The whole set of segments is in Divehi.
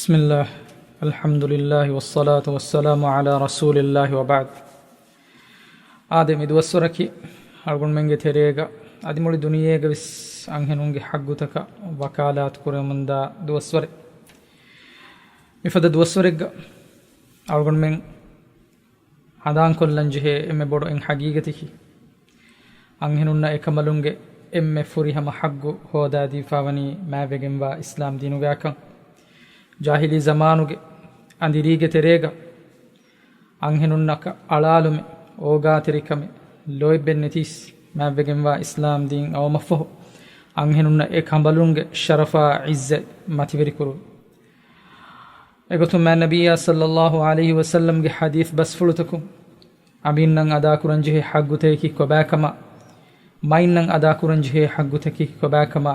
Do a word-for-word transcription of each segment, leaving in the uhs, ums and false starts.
بسم الله، الحمد لله، والصلاة والسلام على رسول الله، وبعد. އާދެ، މި ދުވަސްވަރަކީ އަޅުގަނޑުމެންގެ ތެރޭގަ އަދި މުޅި ދުނިޔޭގަ ވެސް އަންހެނުންގެ ޙައްގުތަކަށް ވަކާލާތު ކުރެވެމުންދާ ދުވަސްވަރެއް. މިފަދަ ދުވަސްވަރެއްގަ އަޅުގަނޑުމެން ހަނދާންކޮށްލަން ޖެހޭ އެންމެ ބޮޑު އެއް ޙަގީގަތަކީ، އަންހެނުންނަށް އެކަނބަލުންގެ އެންމެ ފުރިހަމަ ޙައްގު ހޯދާދީފާވަނީ މާތްވެގެންވާ އިސްލާމް ދީނުގައިކަން. ޖާހިލީ ޒަމާނުގެ އަނދިރީގެ ތެރޭގަ އަންހެނުންނަކަށް އަޅާލުމެއް، އޯގާތެރިކަމެއް، ލޯތްބެއް ނެތީސް، މާތްވެގެންވާ އިސްލާމް ދީން އައުމަށްފަހު، އަންހެނުންނަށް އެ ކަނބަލުންގެ ޝަރަފާ ޢިއްޒަތް މަތިވެރިކުރުވި. އެގޮތުން މާތް ނަބިއްޔާ ޞައްލައްލާހު ޢަލައިހި ވަސައްލަމްގެ ޙަދީޘް ބަސްފުޅުތަކުން، އަނބިންނަށް އަދާކުރަންޖެހޭ ޙައްގުތަކަކީ ކޮބާކަމާ، މައިންނަށް އަދާކުރަންޖެހޭ ޙައްގުތަކަކީ ކޮބާކަމާ،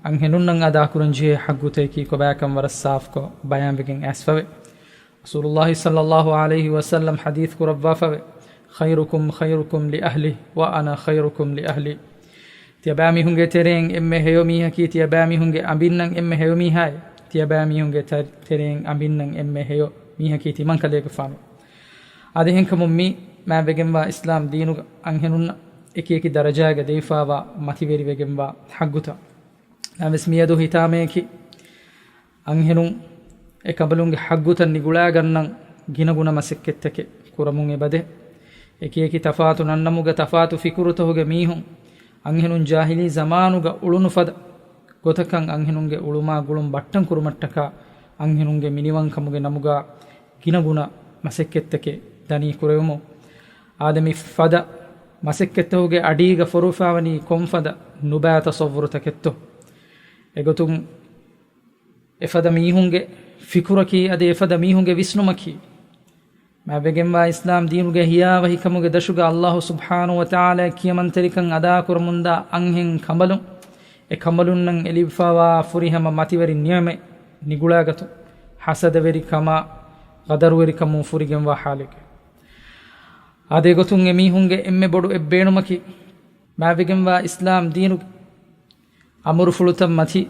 އަންހެނުންނަށް އަދާކުރަންޖެހޭ ޙައްގުތަކަކީ ކޮބާކަން ވަރަށް ސާފުކޮށް ބަޔާންވެގެން އައިސްފަވޭ. ރަސޫލުއްލާހި ޞައްލައްލާހު ޢަލައިހި ވަސައްލަމް ޙަދީޘް ކުރައްވާފަވޭ، "خيركم خيركم لأهله وأنا خيركم لأهلي." ތިޔަބައިމީހުންގެ ތެރެއިން އެންމެ ހެޔޮ މީހަކީ ތިޔަބައިމީހުންގެ އަނބިންނަށް އެންމެ ހެޔޮ މީހާއޭ. ތިޔަބައިމީހުންގެ ތަ-، ތެރެއިން އަނބިންނަށް އެންމެ ހެޔޮ މީހަކީ ތިމަންކަލޭގެފާނު. އާދެ، އެހެންކަމުން މީ މާތްވެގެންވާ އިސްލާމް ދީނުގަ އަންހެނުންނަށް އެކިއެކި ދަރަޖާގަ ދެވިފާވާ މަތިވެރިވެގެންވާ ޙައްގުތައް. ނަމަވެސް މިއަދު ހިތާމަޔަކީ، އަންހެނުން އެކަނބަލުންގެ ޙައްގުތައް ނިގުޅާގަންނަން ގިނަގުނަ މަސައްކަތްތަކެއް ކުރަމުން އެބަދޭ. އެކިއެކި ތަފާތު ނަންނަމުގަ ތަފާތު ފިކުރުތަކުގެ މީހުން، އަންހެނުން ޖާހިލީ ޒަމާނުގަ އުޅުނު ފަދަ ގޮތަކަށް އަންހެނުންގެ އުޅުމާ ގުޅުން ބައްޓަން ކުރުމަށްޓަކާ، އަންހެނުންގެ މިނިވަންކަމުގެ ނަމުގަ ގިނަގުނަ މަސައްކަތްތަކެއް ދަނީ ކުރެވެމުން. އާދެ، މި ފަދަ މަސައްކަތްތަކުގެ އަޑީގަ ފޮރުވިފާވަނީ ކޮންފަދަ ނުބައި ތަޞައްވުރުތަކެއްތޯ؟ އެގޮތުން އެފަދަ މީހުންގެ ފިކުރަކީ، އަދި އެފަދަ މީހުންގެ ވިސްނުމަކީ، މާތްވެގެންވާ އިސްލާމް ދީނުގެ ހިޔާވަހިކަމުގެ ދަށުގަ އައްލާހު ސުބްޙާނަހު ވަތަޢާލާ ކިޔަމަންތެރިކަން އަދާކުރަމުންދާ އަންހެން ކަނބަލުން، އެ ކަނބަލުންނަށް އެ ލިބިފާވާ ފުރިހަމަ މަތިވެރި ނިޢުމަތް ނިގުޅާގަތުން، ޙަސަދަވެރިކަމާ ޣަދަރުވެރިކަމުން ފުރިގެންވާ ޙާލެއްގަ. އާދެ، އެގޮތުން އެމީހުންގެ އެންމެ ބޮޑު އެއްބޭނުމަކީ، މާތްވެގެންވާ އިސްލާމް ދީނުގެ އަމުރުފުޅުތައް މަތީ،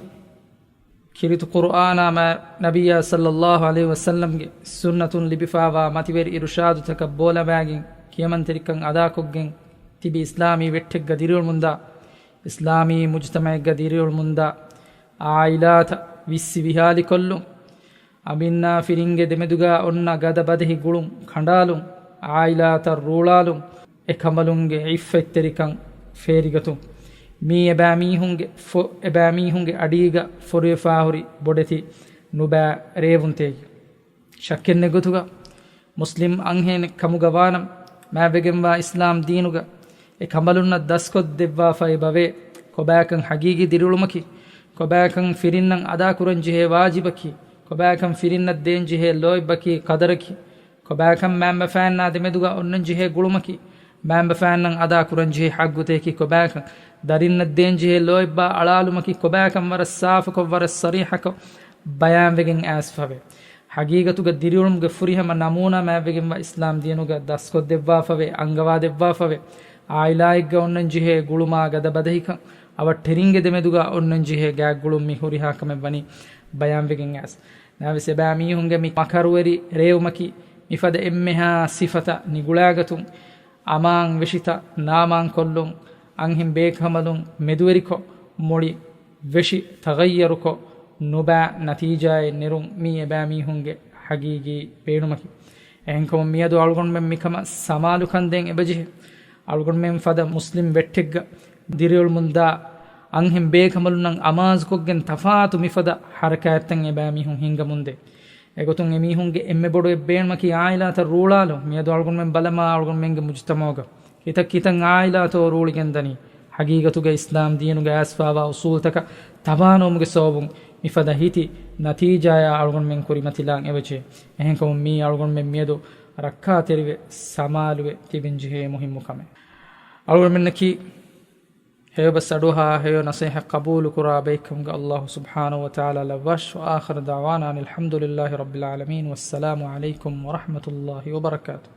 ކީރިތި ޤުރުއާނާ މާ ނަބިއްޔާ ޞައްލައްލާހު ޢަލައިހި ވަސައްލަމްގެ ސުންނަތުން ލިބިފާވާ މަތިވެރި އިރުޝާދުތަކަށް ބޯލަބާގެން ކިޔަމަންތެރިކަން އަދާކޮށްގެން ތިބި އިސްލާމީ ވެއްޓެއްގަ ދިރިއުޅުމުންދާ އިސްލާމީ މުޖްތަމަޢެއްގަ ދިރިއުޅުމުންދާ ޢާއިލާތައް ވިއްސި ވިހާލިކޮށްލުން، އަނބިންނާ ފިރިންގެ ދެމެދުގާ އޮންނަ ގަދަ ބަދަހި ގުޅުން ކަނޑާލުން، ޢާއިލާތައް ރޫޅާލުން، އެކަނބަލުންގެ ޢިއްފަތްތެރިކަން ފޭރިގަތުން، މީ އެބައިމީހުންގެ ފޮ-، އެބައިމީހުންގެ އަޑީގަ ފޮރުވެފާހުރި ބޮޑެތި ނުބައި ރޭވުންތަކެއް. ޝައްކެއް ނެތް ގޮތުގަ މުސްލިމް އަންހެނެއް ކަމުގަ ވާނަމަ، މާތްވެގެންވާ އިސްލާމް ދީނުގަ އެ ކަނބަލުންނަށް ދަސްކޮށްދެއްވާފައި އެބަވޭ. ކޮބާކަން ޙަޤީޤީ ދިރިއުޅުމަކީ، ކޮބާކަން ފިރިންނަށް އަދާކުރަންޖެހޭ ވާޖިބަކީ، ކޮބާކަން ފިރިންނަށް ދޭންޖެހޭ ލޯތްބަކީ ޤަދަރަކީ، ކޮބާކަން މައިންބަފައިންނާ ދެމެދުގަ އޮންނަންޖެހޭ ގުޅުމަކީ، މައިންބަފައިންނަށް އަދާކުރަންޖެހޭ ޙައްޤުތަކަކީ ކޮބާކަން، ދަރިންނަށް ދޭންޖެހޭ ލޯތްބާ އަޅާލުމަކީ ކޮބާކަން ވަރަށް ސާފުކޮށް، ވަރަށް ޞަރީޙަކޮށް ބަޔާންވެގެން އައިސްފަވޭ. ޙަޤީޤަތުގަ ދިރިއުޅުމުގެ ފުރިހަމަ ނަމޫނާ މާތްވެގެންވާ އިސްލާމް ދީނުގަ ދަސްކޮށްދެއްވާފަވޭ، އަންގަވާދެއްވާފަވޭ. ޢާއިލާއެއްގަ އޮންނަންޖެހޭ ގުޅުމާ ގަދަ ބަދަހިކަން، އަވަށްޓެރިންގެ ދެމެދުގަ އޮންނަންޖެހޭ ގާތްގުޅުން މި ހުރިހާ ކަމެއް ވަނީ ބަޔާންވެގެން އައިސް. ނަމަވެސް އެބައިމީހުންގެ މި މަކަރުވެރި ރޭވުމަކީ، މިފަދަ އެންމެހާ ސިފަތައް ނިގުޅާގަތުން، އަމާން ވެށިތައް ނާމާންކޮށްލުން، އަންހެން ބޭކަނބަލުން މެދުވެރިކޮށް، މުޅި ވެށި ތަޣައްޔަރުކޮށް، ނުބައި ނަތީޖާއެއް ނެރުން މީ އެބައިމީހުންގެ ޙަޤީޤީ ބޭނުމަކީ. އެހެންކަމުން މިއަދު އަޅުގަނޑުމެން މިކަމަށް ސަމާލުކަން ދޭން އެބަޖެހޭ. އަޅުގަނޑުމެން ފަދަ މުސްލިމް ވެއްޓެއްގަ ދިރިއުޅުމުންދާ އަންހެން ބޭކަނބަލުންނަށް އަމާޒުކޮށްގެން ތަފާތު މިފަދަ ޙަރަކާތްތައް އެބައިމީހުން ހިންގަމުންދޭ. އެގޮތުން އެމީހުންގެ އެންމެ ބޮޑު އެއްބޭނުމަކީ ޢާއިލާތައް ރޫޅާލުން. މިއަދު އަޅުގަނޑުމެން ބަލަމާ އަޅުގަނޑުމެންގެ މުޖުތަމަޢުގަ ކިތައް ކިތައް ޢާއިލާތޯ ރޫޅިގެންދަނީ. ޙަޤީޤަތުގަ އިސްލާމް ދީނުގަ އައިސްފާވާ އުޞޫލުތަކަށް ތަބާނުވުމުގެ ސަބަބުން މިފަދަ ހިތި ނަތީޖާއާ އަޅުގަނޑުމެން ކުރިމަތިލާން އެބަޖެހޭ. އެހެންކަމުން މީ އަޅުގަނޑުމެން މިއަދު ރައްކާތެރިވެ ސަމާލުވެ ތިބެންޖެހޭ މުހިއްމު ކަމެއް. އަޅުގަނޑުމެންނަކީ ހެޔޮބަސް އަޑުއަހާ، ހެޔޮ ނަޞޭޙަތް ޤަބޫލުކުރާ ބައެއްކަމުގަ އައްލާހު ސުބްޙާނަހު ވަތަޢާލާ ލައްވާށި. وآخر دعوانا أن الحمد لله رب العالمين والسلام عليكم ورحمة الله وبركاته.